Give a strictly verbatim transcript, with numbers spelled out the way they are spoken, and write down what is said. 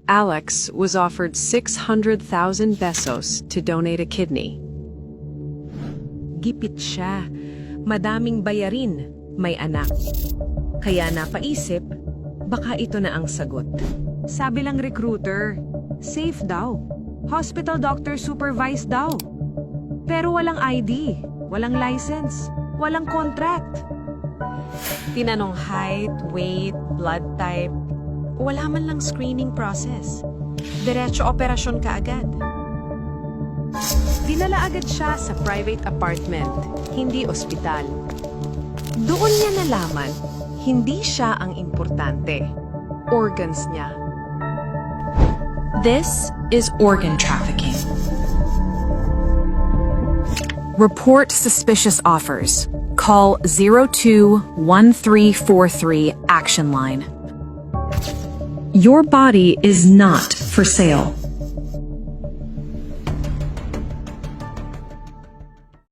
Alex was offered six hundred thousand pesos to donate a kidney. Gipit siya. Madaming bayarin, may anak. Kaya napaisip, baka ito na ang sagot. Sabi lang recruiter, safe daw. Hospital doctor supervised daw. Pero walang I D, walang license, walang contract. Tinanong height, weight, blood type. Wala man lang screening process. Diretso operasyon kaagad. Dinala agad siya sa private apartment, hindi ospital. Doon niya nalaman, hindi siya ang importante. Organs niya. This is organ trafficking. Report suspicious offers. Call zero two one three four three Action Line. Your body is not for sale.